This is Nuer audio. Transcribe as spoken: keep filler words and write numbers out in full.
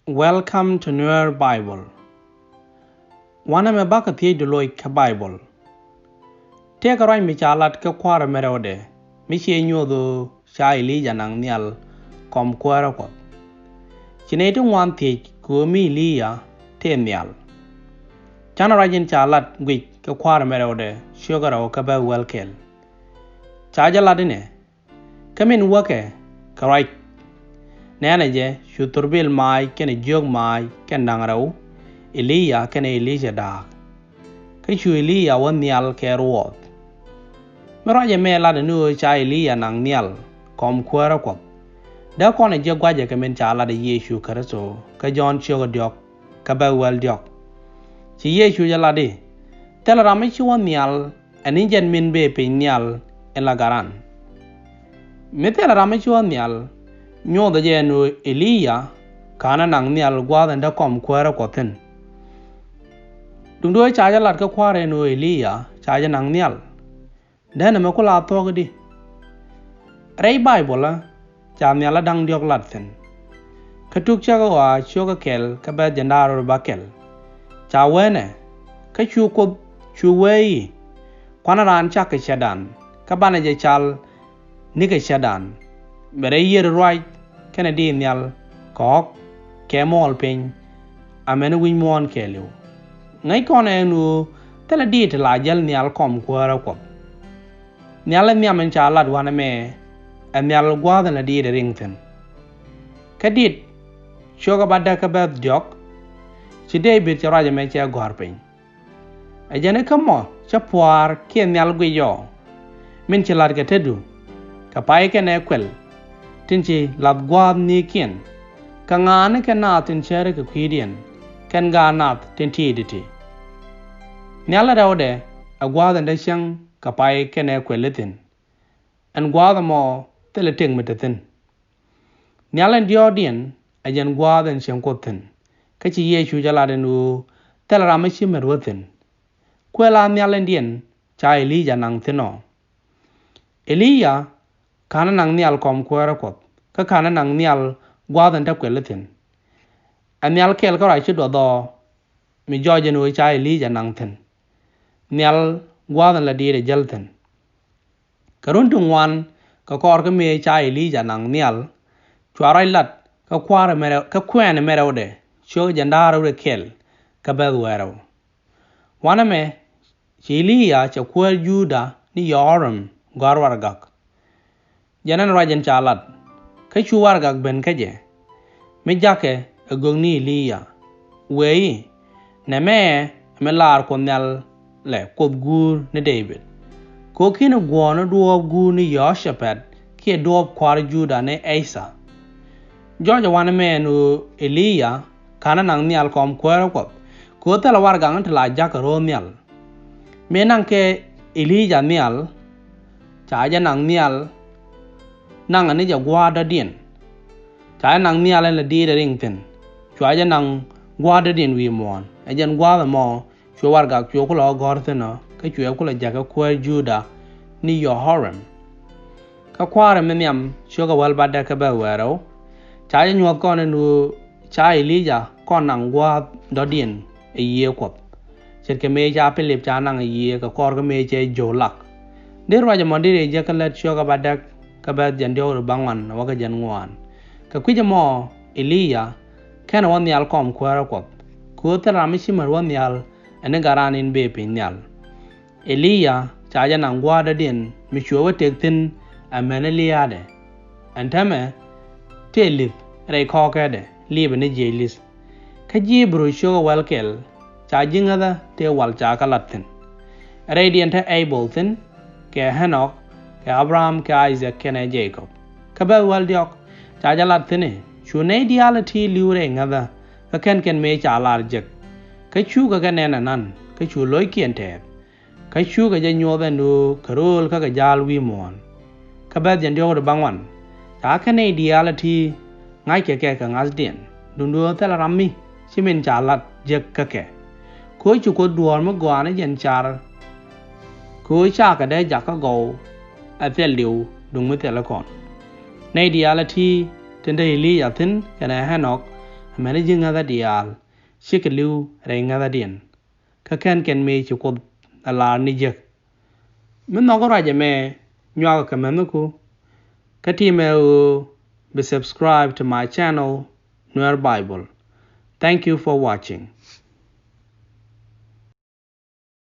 Welcome to Nuer Bible. Wanɛ mɛ bakɛ thiec di loc kä Bible. Tëëkɛ ruac mi ca lat kä kua̱rɛ mɛ rɛwdɛ mi ciɛ nyuɔth ɣöö ca Elija naŋ nhial kɔm kuäärä Kuɔth. Ci nɛy ti ŋuan thiec kɛ ɣöö mi Elija tëë nhial. Canɛ ruac in ca lat guic kä kua̱rɛ mɛ rɛwdɛ ciökä rɛw kä bɛ̈th wäl kɛl. Ca jɛ lat inɛ, kä min wäkɛ kɛ ruac. Nɛnɛ jɛ cu thurbil maac kɛnɛ jiök maac kɛn da̱ŋ rɛw, Elija kɛnɛ Elija da̱a̱k. Kä cu Elija wä nhial kɛ ruɔth. Mi ruacɛ mɛ lat ni ɣöö ca Elija naŋ nhial kɔm kuäärä Kuɔth. Dee kɔn ɛ jiɛ guacɛ kɛ min ca lat ɛ Yecu Kritho kä Jɔ̱ɔ̱n ciökä diɔ̱k kä bɛ̈th wäl diɔ̱k. Ci Yecu jɛ lat i̱, thilɛ ram mi ci wä nhial, ɛn i̱ jɛn min bëë piny nhial in la garan. Mi thilɛ ram mi ci wä nhial, nyuɔthɛ jɛ ɛn ɣöö Elija ka̱n ɛ naŋ nhial gua̱a̱th in te kɔm kuäärä Kuɔth thi̱n. Duundɛ ɣöö ca jɛ lat kä kua̱rɛ ɛn ɣöö Elija ca jɛ naŋ nhial. Dee nɛmɛ ku la thuɔ̱k i̱di? Rɛy Baibol ɛ, ca nhial ɛ da̱ŋ diɔ̱k lat thi̱n. Kä Tuk Cäkä Ɣɔaa ciökä kɛl kä bɛ̈th jiɛn da̱ŋ rɛw bäkɛl. Ca wee nɛ, kä cu Kuoth cu wee i̱, kuanɛ raan cak kɛ cätdan, kä banɛ jɛ cal nikɛ cätdan. Bɛ rɛy yiëër ruac kɛnɛ diit nhial kɛ ɣɔ̱k kɛ muɔɔl piny, amäni wi̱c muɔ̱ɔ̱n kɛɛliw. Ŋäc kɔn ɛn ɣöö thilɛ diit ti la jäl nhial kɔm kuäärä Kuɔth. Nhial in nhiam in ca lat wanɛ mɛ ɛ nhial gua̱a̱th in la diit ɛ riŋ thi̱n. Kä Dit ciökä bädäk kä bɛ̈th diɔ̱k, ci Dee-bid cɛ ruac ɛmɛ cɛ gɔ̱a̱r piny. Ɛ jɛn i̱ kä mɔ cä pua̱a̱r kiɛ nhial guic ɔ, min ci la̱t kɛ tetdu, kɛ pay kɛnɛ kuɛl tin ci la̱th gua̱a̱th ni̱i̱kiɛn, kɛ ŋa̱a̱ni kɛ naath tin cäri kɛ kui̱diɛn, kɛn gaat naath tin ti̱i̱di ti. Nhial in rɛwdɛ ɛ gua̱a̱th in te cäŋ kɛ pay kɛnɛ kuɛl i̱ thi̱n. Ɛn gua̱a̱th ɛmɔ thilɛ tëk mi te thi̱n. Nhial in diɔ̱ɔ̱kdiɛn ɛ jɛn gua̱a̱th in cieŋ Kuoth thi̱n. Kä ci Yecu jɛ lat ɛn ɣöö thilɛ ram mi ci mät wä thi̱n. Kuɛ la nhial in diɛn ca Elija naŋ thi̱n ɔ. Elija ka̱n ɛ naŋ nhial kɔm kuäärä Kuɔth, kä ka̱n ɛ naŋ nhial gua̱a̱th in te kuɛl i̱ thi̱n. Ɛ nhial kɛl kä ruac ci duɔth ɔ mi jɔɔc ɛn ɣöö ca Elija naŋ thi̱n. Nhial gua̱a̱th in la diit ɛ jäl thi̱n. Kɛ run ti ŋuan kɛ kɔr kä mëë ca Elija naŋ nhial, cua ruac lat kä kuäärɛ mɛ rɛw, kä kuɛɛnɛ mɛ rɛwdɛ, ciökä jiɛn da̱ŋ rɛw kɛl kä bɛ̈th wäl rɛw. Wanɛ mɛ ci Elija cɛ kuäär Juda ni Yɛ-ɣo-ram gɔ̱a̱r warɛgak. Jɛn ɛn ruac in ca lat, kä cu warɛgak ben kä jɛ, mi ja̱kɛ ɛ gök ni Elija, wëë i̱, nɛmɛ ɛ mi laar Kuoth Nhial lɛ Kuoth guur ni Dee-bid. Kɛ ɣöö /keni guɔ̱ɔ̱r ni duɔ̱ɔ̱p guur ni Yɛ-ɣo-ca-pat kiɛ duɔ̱ɔ̱p kua̱r Juda ni Ɛ-ca. Jɔɔcɛ wanɛ mɛ ɛn ɣöö Elija ka̱n ɛ naŋ nhial kɔm kuäärä Kuɔth, kɛ ɣöö thilɛ warɛgak in te la ja̱kɛ ro̱o̱ nhial. Mëë naŋkɛ Elija nhial, ca jɛ naŋ nhial naŋɛ ni jɛ gua̱a̱th dɔ̱diɛn. Ca jɛ naŋ nhial ɛn la diit ɛ riŋ thi̱n. Cua jɛ naŋ gua̱a̱th dɔ̱diɛn wi̱i̱ muɔ̱ɔ̱n. Ɛ jɛn gua̱a̱th ɛmɔ cuɛ warɛgak cuɛ kulɛ ɣä gɔ̱r thi̱n ɔ, kä cuɛ kulɛ ja̱kɛ kuäär Juda ni Yɛ-ɣo-ram. Kä kua̱rɛ mɛ nhiam ciökä wäl bädäk kä bɛ̈th wäl rɛw, ca jɛ nyuɔ̱th kɔn ɛn ɣöö ca Elija kɔn naŋ gua̱a̱th dɔ̱diɛn ɛ Yiëë Kuɔth, ce̱tkɛ mëë ca Pilip ca naŋ ɛ Yiëë kɛ kɔr kä mëë cɛ jio̱w lak. Dee ruac ɛmɔ deri jɛ kä Lät ciökä bädäk kä bɛ̈th jiɛn diɔ̱k rɛw bäŋuan ɛ wä kä jiɛn ŋuan. Kɛ kui̱c ɛmɔ Elija /kenɛ wä nhial kɔm kuäärä Kuɔth, kɛ ɣöö thilɛ ram mi ci mät wä nhial ɛ ni gat raan in bëë piny nhial. Elija ca jɛ naŋ gua̱a̱th dɔ̱diɛn mi cuɛ wä tëk thi̱n amäni lia̱a̱dɛ. Ɛn täämɛ tëë li̱th rɛy kɔ̱kädɛ, liipɛ ni jiëc li̱th. Kä ji̱ Ɣi-bru ciökä wäl kɛl, ca ji̱ ŋäthä tëë wal ca kɛ lat thi̱n. Rɛydiɛn te Ɛ-bɛl thi̱n, kɛ Ä-nɔk, kɛ Ä-bɛ-ram, kɛ Ay-dhak kɛnɛ Jɛ-kɔb. Kä bɛ̈th wäl diɔ̱k ca jɛ lat thi̱n i̱, cu nɛy diaal ɛ ti̱ li̱w rɛy ŋäthä, kä /ken kɛn mëë ca lar jek. Kä cukɛ kɛ nɛn anan, kä cu lo̱ckiɛn tɛɛth. Kä cukɛ jɛ nyuɔ̱th ɛn ɣöö kɛ rööl kä kɛ ja̱a̱l wi̱i̱ muɔ̱ɔ̱n. Kä bɛ̈th jiɛn diɔ̱k rɛw bäŋuan, ca kɛ nɛy diaal ɛ ti̱ ŋa̱ckɛ kɛ kɛ ŋa̱thdiɛn, duundɛ ɣöö thilɛ ram mi ci min ca lat jek kä kɛ. Kɛ ɣöö ci Kuoth duɔ̱ɔ̱r mi gɔaa ni jɛn car, kɛ ɣöö cakɛ dee jakä gɔw ɛ thil diw duŋ mi thilɛ kɔn. Nɛy diaal ɛ ti̱ tin te Elija thi̱n kɛnɛ Ä-nɔk, amäni ji̱ ŋäthä diaal, cikɛ li̱w rɛy ŋäthädiɛn. Kä kɛn kɛn mëë ci Kuoth ɛ lar ni jek. Mi nhɔk ruac ɛmɛ, nyuak kɛ mɛnhiku. Kä timɛ ɣöö bi subscribe to my channel, Nuer Bible. Thank you for watching.